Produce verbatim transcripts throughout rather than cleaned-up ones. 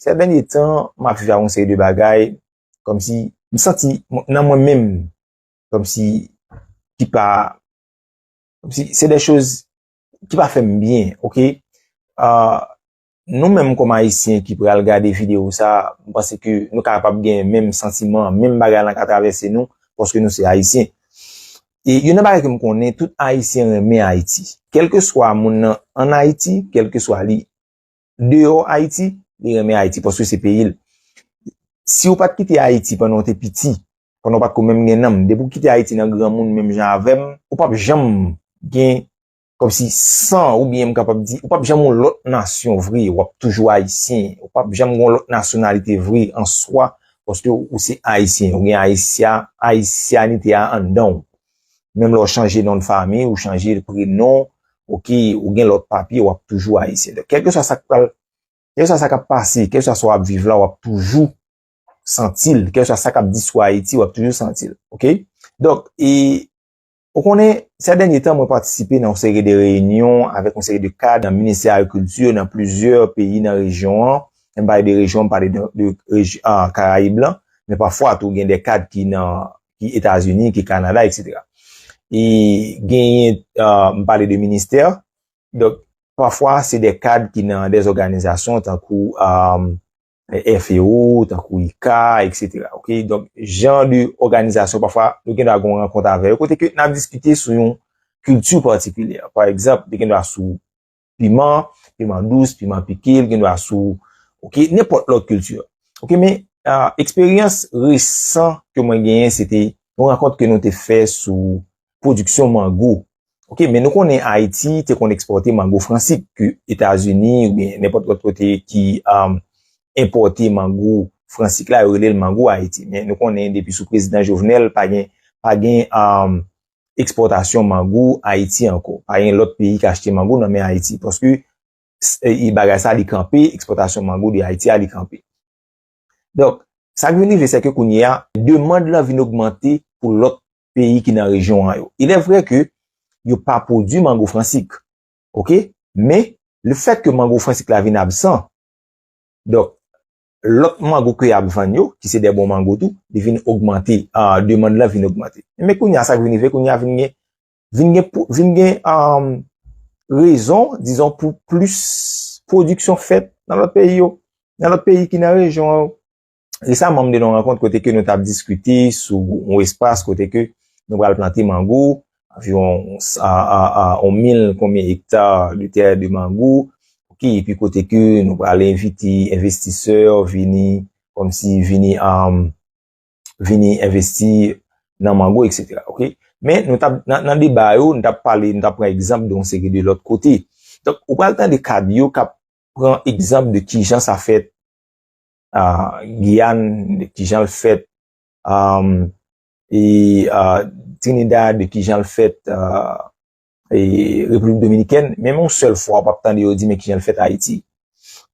Sè dènye tan, m ap viv ak yon seri de bagay, kòmsi, m santi nan mwen menm, kòmsi, ki pa, kòmsi, se de choz ki pa fè m byen, oke? Ah, nou menm kòm Ayisyen ki pral gade videyo sa, m panse ke nou kapab gen menm santiman, menm bagay lan ka travèse nou, paske nou se Ayisyen. E youn nan bagay ke m konnen, tout Ayisyen renmen Ayiti. Kèlkeswa moun nan ann Ayiti, kèlkeswa li deyò Ayiti, li renmen Ayiti, paske se peyi l. Si w pa t kite Ayiti pandan w te piti, pandan w pa t ko menm gen nanm, depi w kite Ayiti nan granmoun menm jan avè m, ou p ap janm gen kòmsi san, oubyen m kapab di, ou p ap janm yon lòt nasyon vre, w ap toujou ayisyen, ou p ap janm gen yon lòt nasyonalite vre an swa, paske ou se ayisyen, ou gen ayisya, ayisyanite a anndan w. Menm lè w chanje non de fanmi, ou chanje prenon, oke, ou gen lòt papye, w ap toujou ayisyen. Donk, kèlkeswa sa k pral, kèlkeswa sa k ap pase, kèlkeswa sa w ap viv la, w ap toujou santi l. Kèlkeswa sa k ap di sou Ayiti, w ap toujou santi l. Oke? Donk, e, ou konnen, sè dènye tan, mwen patisipe nan yon seri de reyinyon avèk yon seri de kad nan Ministè Agrikilti, nan plizyè peyi nan rejyon an. Lè m pale de rejyon, m pale de, de rejyon, ah, Karayib lan. Men pafwa tou, gen de kad ki nan, ki Etazini, ki Kanada, etsetera. E genyen, ah, m pale de ministè. Donk, pafwa, se de kad ki nan de òganizasyon tankou, ah, F A O, tankou I K A, etsetera. Oke? Donk, jan de òganizasyon, pafwa, nou gen dwa gen yon rankont avè yo, kote ke n ap diskite sou yon kilti patikilyè. Pa egzanp, li gen dwa sou piman, piman dous, piman pike, li gen dwa sou, oke, nenpòt lòt kilti. Oke, men, ah, eksperyans resan ke mwen genyen, se te yon rankont ke nou te fè sou pwodiksyon mango. Oke, men nou konnen Ayiti te konn ekspòte mango fransik ke Etazini oubyen nenpòt lòt kote ki, um, enpòte mango fransik la, yo rele l mango Ayiti. Men nou konnen depi sou prezidan Jovenel, pa gen, pa gen, um, ekspòtasyon mango Ayiti ankò. Pa gen lòt peyi ki achte mango nan men Ayiti. Paske, s-, e, bagay sa li kanpe, ekspòtasyon mango de Ayiti a li kanpe. Donk, sa k vin rive, se ke kounye a, demann lan vin ogmante pou lòt peyi ki nan rejyon an yo. Il est vrai ke yo pa pwodui mango fransik. Oke? Men, le fèt ke mango fransik la vin absan, donk, lòt mango ke y ap vann yo, ki se de bon mango tou, li vin ogmante, ah, demann lan vin ogmante. Men kounye a, sa k vin rive, kounye a vin gen, vin gen, pou- vin gen, um, rezon, dizon, pou plis pwodiksyon fèt nan lòt peyi yo, nan lòt peyi ki nan rejyon an yo. Resaman, m te nan yon rankont kote ke nou t ap diskite sou yon espas kote ke nou pral plante mango, anviwon, a, a, a, yon mil konbyen ekta de tè de mango, oke, epi kote ke nou pral envite envestisè vini, kòmsi vini, um, vini envesti nan mango, etsetera. Oke? Men nou t ap, nan, nan deba yo, nou t ap pale, nou t ap pran egzanp de yon seri de lòt kote. Donk, ou pral tande kad yo k ap pran egzanp de kijan sa fèt, ah, Giyàn, de kijan l fèt, um, e, ah, Trinidad, de kijan l fèt, ah, e Repiblik Dominikèn, menm yon sèl fwa w p ap tande yo di men kijan l fèt Ayiti.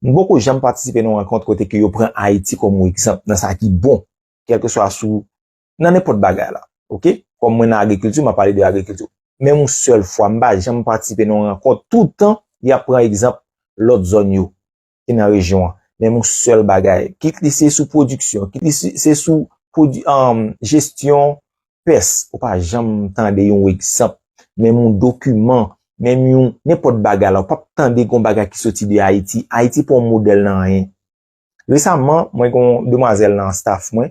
M poko janm patisipe nan yon rankont kote ke yo pran Ayiti kòm yon egzanp nan sa ki bon, kèlkeswa sou, nan nenpòt bagay la. Oke? Kòm mwen nan agrikilti, m ap pale de agrikilti. Menm yon sèl fwa, m pa janm patisipe nan yon rankont, toutan y ap pran egzanp lòt zòn yo ki nan rejyon an. Menm yon sèl bagay. Kit li se sou pwodiksyon, kit li se, se sou pwodi-, um, jesyon pès, ou pa janm tande yon egzanp, menm yon dokiman, menm yon nenpòt bagay la, ou p ap tande yon bagay ki soti de Ayiti. Ayiti pa yon modèl nan anyen. Resaman, mwen gen yon demwazèl nan staff mwen,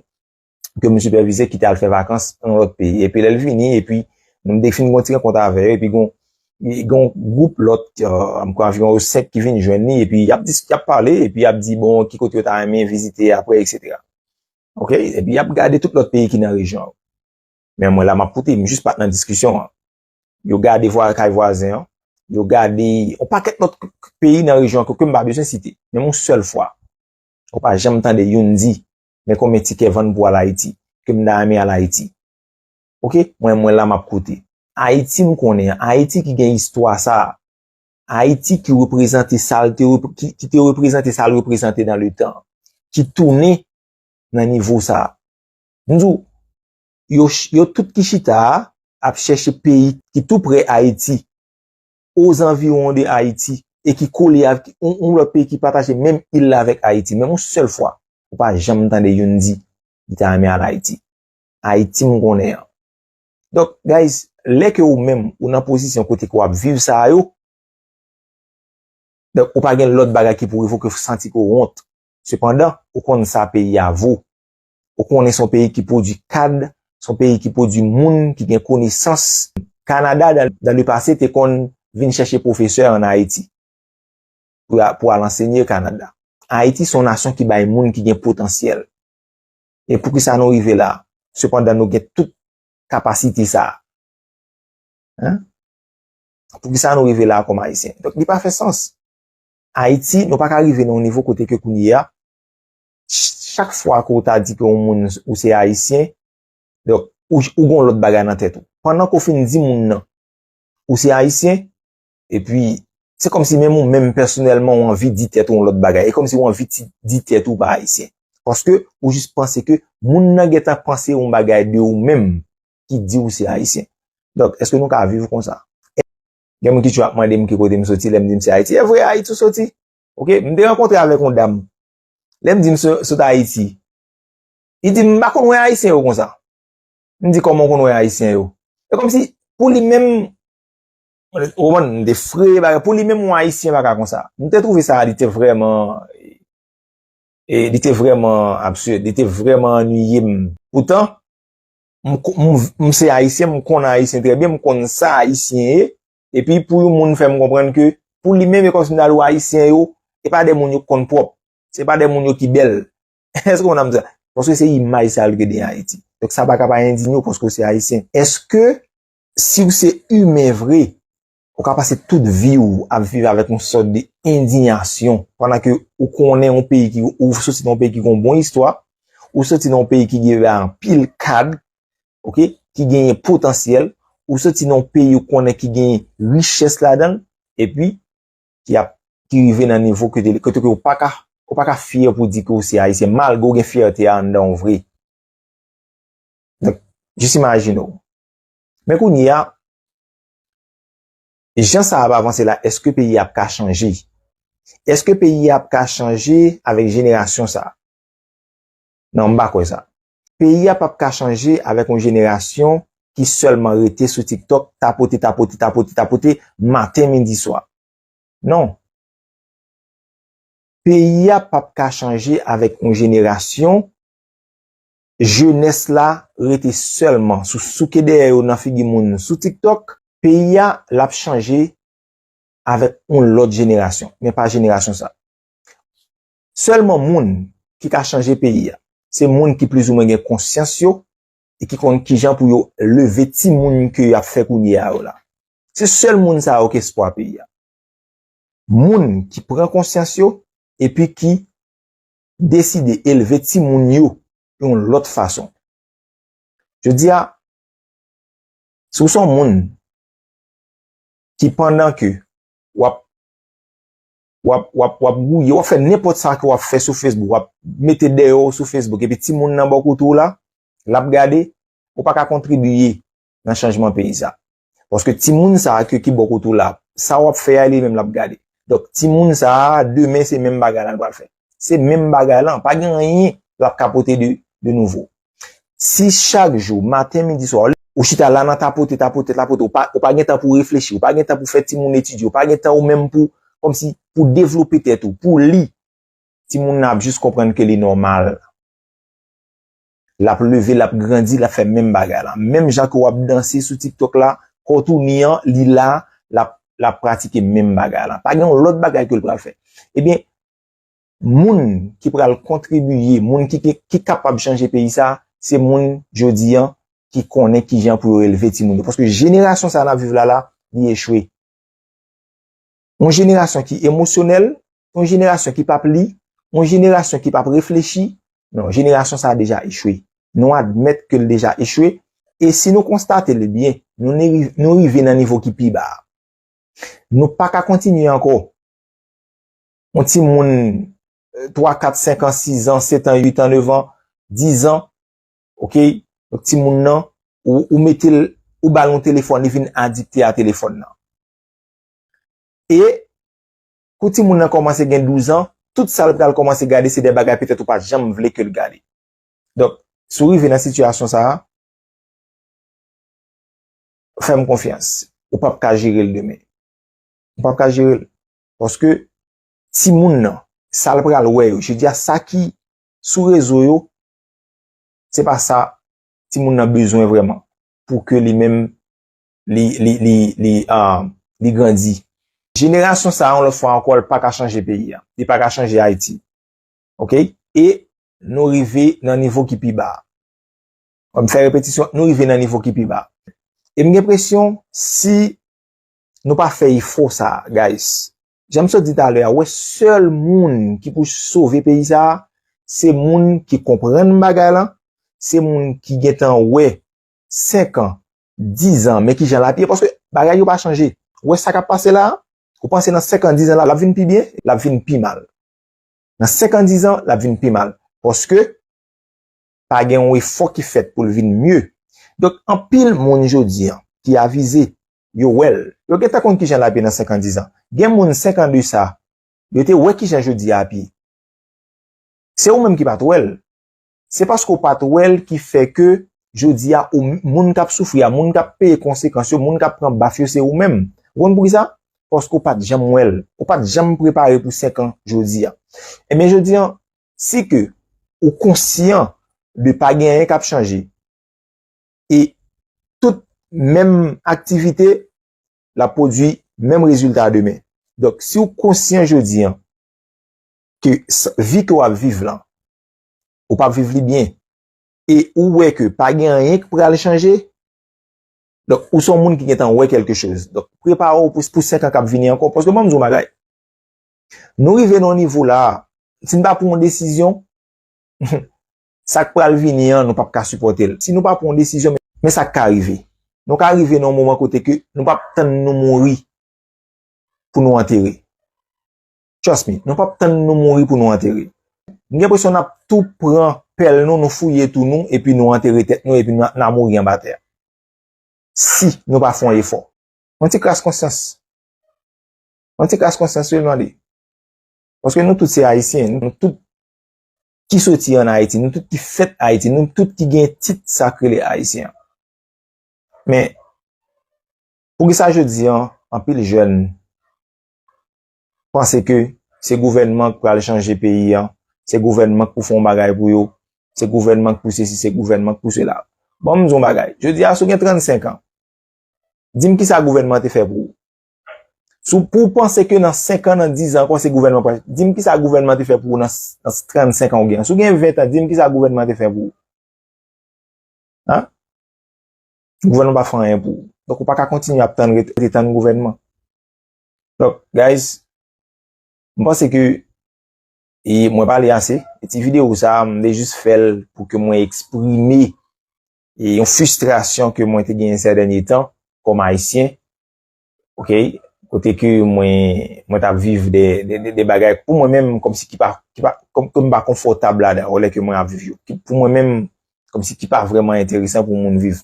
ke m sipèvize ki te al fè vakans nan lòt peyi. Epi lè l vini, epi nou te fin gen yon ti rankont avè yo, epi gen, gen yon gwoup lòt, euh, m kwè anviwon yo senk ki vin jwenn li, epi y ap dis-, y ap pale, epi y ap di, bon, ki kote yo ta renmen vizite apre, etsetera. Oke? Epi y ap gade tout lòt peyi ki nan rejyon an. Men mwen la, m ap koute, m jis pa t nan diskisyon an. Yo gade vwa-, kay vwazen an, yo gade yon pakèt lòt k-, k-, peyi nan rejyon an ke, ke m pa bezwen site. Men yon sèl fwa, ou pa janm tande youn di, men konbyen tikè vann pou al Ayiti, ke m ta renmen al Ayiti. Oke? Mwen, mwen la, m ap koute. Ayiti, m konnen an. Ayiti ki gen istwa sa a. Ayiti ki reprezante sa l te repre-, ki, ki te reprezante sa l reprezante nan letan. Ki tounen nan nivo sa a. M di w, yo ch-, yo tout ki chita a ap chèche peyi ki tou prè Ayiti, ozanviwon de Ayiti, e ki kole avèk yon, yon lòt peyi ki pataje menm il la avèk Ayiti. Menm yon sèl fwa, ou pa janm tande youn di li ta renmen al Ayiti. Ayiti m konnen an. Donk, guys, lè ke ou menm, ou nan pozisyon kote ke w ap viv sa yo, donk, ou pa gen lòt bagay ki pou rive w ke santi ke w wont. Sepandan, ou konn sa peyi a vo. Ou konnen se yon peyi ki pwodui kad, se yon peyi ki pwodui moun ki gen konesans. Kanada, dan, dan le pase, te konn vin chèche pwofesè ann Ayiti pou, pou al ansenye Kanada. Ayiti se yon nasyon ki bay moun ki gen potansyèl. E poukisa nou rive la? Sepandan, nou gen tout kapasite sa a. Hein? Poukisa nou rive la kòm Ayisyen? Donk, li pa fè sans. Ayiti, nou pa ka rive nan yon nivo kote ke kounye a, ch-, chak fwa ke w ta di ke yon moun ou se Ayisyen, donk, ou, ou gen yon lòt bagay nan tèt ou. Pandan ke w fin di moun nan, ou se Ayisyen, epi, se kòmsi menm ou menm pèsonèlman ou anvi di tèt ou yon lòt bagay. E kòmsi ou anvi ti, di tèt ou pa Ayisyen. Paske ou jis panse ke moun nan gentan panse yon bagay de ou menm ki di ou se Ayisyen. Donk, èske nou ka viv konsa? Gen moun ki toujou ap mande m ki kote m soti, lè m di m se Ayiti. E vre, Ayiti ou soti. Oke, m te rankontre avèk yon dam. Lè m di m so-, sot Ayiti, li di m, "M pa konn wè Ayisyen yo konsa." M di, "Kòman w konn wè Ayisyen yo?" E kòmsi, pou li menm, ou konprann, m te fre, bagay, pou li menm, yon Ayisyen pa ka konsa. M te twouve sa, li te vrèman, e, li te vrèman absid, li te vrèman annuiye m. Poutan, m, ko-, m, m se Ayisyen, m konn Ayisyen trè byen, m konn sa Ayisyen ye. Epi pou yon moun fè m konprann ke pou li menm, e kòmsi m ta di w Ayisyen yo, e pa de moun yo k konn pwòp. Se pa de moun yo ki bèl. Èske w konprann sa? Paske se imaj sa yo l gen de Ayiti. Donk sa pa ka pa endinye w paske w se Ayisyen. Èske si w se imen vre, ou ka pase tout vi w ap viv avèk yon sòt de endiyasyon, pandan ke ou konnen yon peyi ki, ou soti nan yon peyi ki gen yon bon istwa, ou soti nan yon peyi ki gen anpil kad, oke, ki genyen potansyèl, ou soti nan yon peyi ou konnen ki genyen richès ladan l, epi ki ap, ki rive nan nivo kote, kote ke ou pa ka, ou pa ka fyè pou di ke ou se Ayisyen, malgre ou gen fyète a anndan w vre. Donk, jis imajine w. Men kounye a, jan sa ap avanse la, èske peyi a ap ka chanje? Èske peyi a ap ka chanje avèk jenerasyon sa? Non, m pa kwè sa. Peyi a p ap ka chanje avèk yon jenerasyon ki sèlman rete sou TikTok, tapote, tapote, tapote, tapote, maten, midi, swa. Non. Peyi a p ap ka chanje avèk yon jenerasyon jenès la rete sèlman sou souke dèyè yo nan figi moun sou TikTok. Peyi a, l ap chanje avèk yon lòt jenerasyon, men pa jenerasyon sa. Sèlman moun ki ka chanje peyi a, se moun ki plizoumwen gen konsyans yo e ki konn kijan pou yo leve timoun ke y ap fè kounye a yo la. Se sèl moun sa yo ki espwa peyi a. Moun ki pran konsyans yo epi ki deside elve timoun yo yon lòt fason. Jodi a, si w se yon moun ki pandan ke w ap, w ap, w ap, w ap gouye, w ap fè nenpòt sa ke w ap fè sou Facebook, w ap mete dèyè w sou Facebook, epi timoun nan bò kote w la, l ap gade, ou pa ka kontribiye nan chanjman peyi sa. Paske timoun sa a ke ki bò kote w la, sa w ap fè a, li menm l ap gade. Donk, timoun sa a, demen, se menm bagay la l pral fè. Se menm bagay lan, pa gen anyen l ap ka pote de, de nouvo. Si chak jou, maten, midi, swa, ou chita la nan tapote, tapote, tapote, ou pa, ou pa gen tan pou reflechi, ou pa gen tan pou fè timoun etidye, ou pa gen tan ou menm pou, kòmsi, pou devlope tèt ou, pou li, timoun nan ap jis konprann ke li nòmal. L ap leve, l ap grandi, l ap fè menm bagay la. Menm jan ke w ap danse sou TikTok la, kò w touni an, li la, l ap, l ap pratike menm bagay la. Pa gen yon lòt bagay ke l pral fè. Ebyen, moun ki pral kontribiye, moun ki, ki, ki kapab chanje peyi sa, se moun jodi an ki konnen kijan pou yo elve timoun yo. Paske jenerasyon sa n ap viv la la, li echwe. Yon jenerasyon ki emosyonèl, yon jenerasyon ki p ap li, yon jenerasyon ki p ap reflechi. Non, jenerasyon sa a deja echwe. Nou admèt ke l deja echwe. E si nou konstate l byen, nou, nou rive nan nivo ki pi ba a. Nou pa ka kontinye ankò. Yon timoun, eh, twa, kat, senk an, sis an, sèt an, uit an, nèf an, diz an, oke? Donk, timoun nan, ou, ou mete l, ou ba l yon telefòn, li vin adikte a telefòn nan. E kou timoun nan kòmanse gen douz an, tout sa l pral kòmanse gade se de bagay petèt ou pa t janm vle ke l gade. Donk, si w rive nan sitiyasyon sa a, fè m konfyans, ou p ap ka jere l demen. Ou p ap ka jere l. Paske timoun nan, sa l pral wè yo, je di a sa ki sou rezo yo, se pa sa timoun nan bezwen vrèman pou ke li menm li, li, li, li, ah, li grandi. Jenerasyon sa a, yon lòt fwa ankò, li pa ka chanje peyi a. Li pa ka chanje Ayiti. Oke? E nou rive nan nivo ki pi ba. M fè repetisyon, nou rive nan nivo ki pi ba. E m gen enpresyon, si nou pa fè efò sa a, guys, jan m sot di talè a, wè sèl moun ki pou sove peyi sa a, se moun ki konprann bagay lan, se moun ki gentan wè senk an, diz an, men kijan l ap ye, paske bagay yo pa chanje. Ou wè sa k ap pase la a? Ou panse nan senk an, diz an la, l ap vin pi byen? L ap vin pi mal. Nan senk an, diz an, l ap vin pi mal. Paske pa gen yon efò ki fèt pou l vin mye. Donk, anpil moun jodi a ki avize, yo wè l. Yo gentan konn kijan l ap ye nan senk an, diz an. Gen moun senk an de sa, yo te wè kijan jodi a ap ye. Se ou menm ki pa t wè l. Se paske w pa t wè l ki fè ke jodi a, ou, moun k ap soufri a, moun k ap peye konsekans yo, moun k ap pran baf yo, se ou menm. Ou konn poukisa? Paske w pa t janm wè l. Ou pa t janm prepare pou senk an jodi a. Ebyen, jodi a, si ke ou konsyan de pa gen anyen k ap chanje, e tout menm aktivite, l ap pwodui menm rezilta demen. Donk, si w konsyan jodi a ke s- vi ke w ap viv lan, ou p ap viv li byen, e ou wè ke pa gen anyen k pral chanje, donk, ou se yon moun ki gentan wè kèlke choz. Donk, prepare w pou, pou senk an k ap vini ankò. Paske ban m di w yon bagay. Nou rive nan yon nivo la a, si n pa pran yon desizyon, sa k pral vini an, nou p ap ka sipòte l. Si nou pa pran yon desizyon, men, men sa k ka rive. Nou ka rive nan yon moman kote ke nou p ap tann nou mouri pou nou antere. Trust me, nou p ap tann nou mouri pou nou antere. M gen enpresyon n ap tou pran pèl nou, nou fouye tou nou, epi nou antere tèt nou, epi nou, n a mouri anba tè a. Si nou pa fè yon efò. Yon ti kras konsyans. Yon ti kras konsyans, wi, l mande. Paske nou tout se Ayisyen, nou tout ki soti ann Ayiti, nou tout ki fèt Ayiti, nou tout ki gen tit sa k rele Ayisyen an. Men, poukisa jodi an, anpil jèn panse ke se gouvènman k pral chanje peyi an, se gouvènman k pou fè yon bagay pou yo, se gouvènman k pou sesi, se gouvènman k pou sela. Ban m di w yon bagay. Jodi a, si w gen trannsenk an, di m kisa gouvènman te fè pou ou. Si w, pou w panse ke nan senk an, nan diz an ankò, se gouvènman pral, di m kisa gouvènman te fè pou ou nan, nan trannsenk an ou gen an. Si w gen ven an, di m kisa gouvènman te fè pou ou. Hein? Gouvènman pa fè anyen pou ou. Donk, ou pa ka kontinye ap tann, ret, ret tann gouvènman. Donk, guys, m panse ke, e mwen pale ase. E ti videyo sa a, m te jis fè l pou ke mwen eksprime, e yon fristrasyon ke mwen te genyen sè dènye tan kòm Ayisyen. Oke? Kote ke mwen, mwen t ap viv de, de, de, de bagay pou mwen menm, kòmsi ki pa, ki pa, kòm, ke m pa konfòtab ladan, lè ke mwen ap viv yo. Ki, pou mwen menm, kòmsi ki pa vrèman enteresan pou moun viv.